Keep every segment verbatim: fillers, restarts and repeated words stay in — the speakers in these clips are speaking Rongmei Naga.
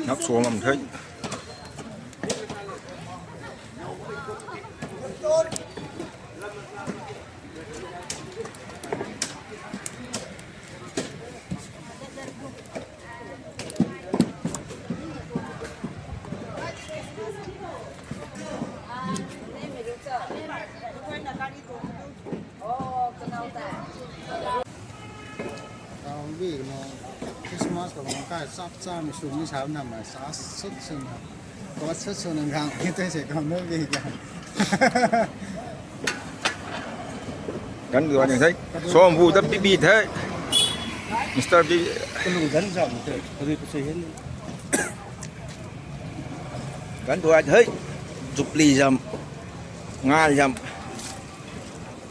Nap suang am the. Kau bi na Christmas kau na kai chap chap mi sw mi sa na ma sa sut sw na. Kau sut sw na gang ni tei se kau na bi ka. Kan duan ni thei. Som bu ta bi bi thei. Mister B. Kalu gan zam te. Kalu pa se hen. Kan duan thei. Jubilee zam. Ngai zam.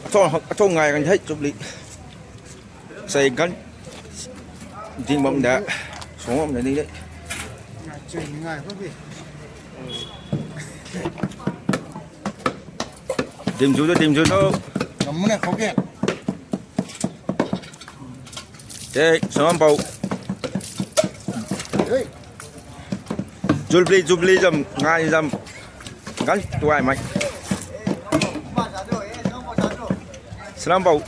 Athong, athong ngai kan thei Jubilee. Sei gan ding bam da, song bam da ni de. Ngai chui ni ngai ko bi. Dim chu to, dim chu to. Ngam na khou ke. Te, song bam pou. Hey. Jubilee, Jubilee zam, ngai zam. Gan tuai mai. Salam bau.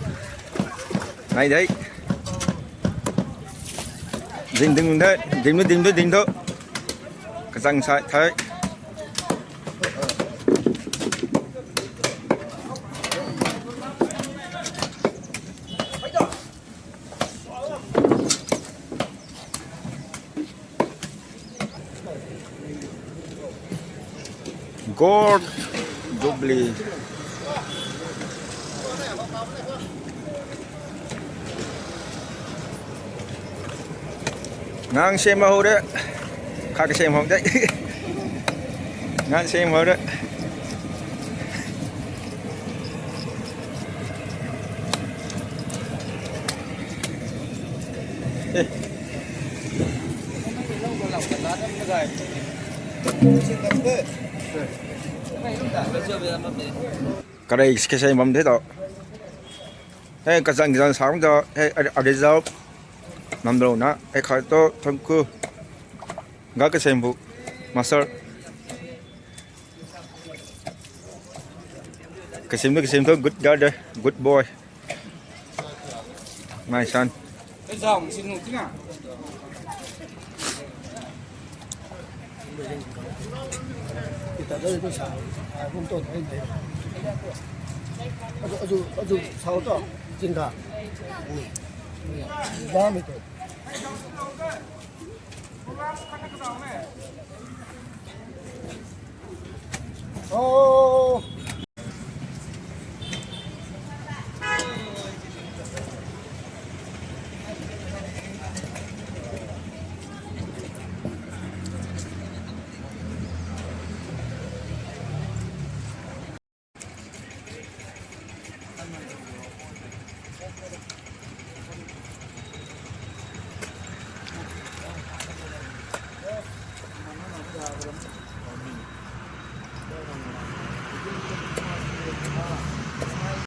Nai dei. Ding ding dei, ding ding ding ding dou. Kachang sai thai. Gold Jubilee. Ngang sem ho de. Kha ka sem ho de. Ngang sem ho de. Eh. Karei kasei bam the to. Hei kachang kachang sang to. Hei a, a result. Namdrou na. Hei khat to thank you. Ga kasei bu. Master. Kasem tu, kasem tu, good girl de, good boy. My son. Oh.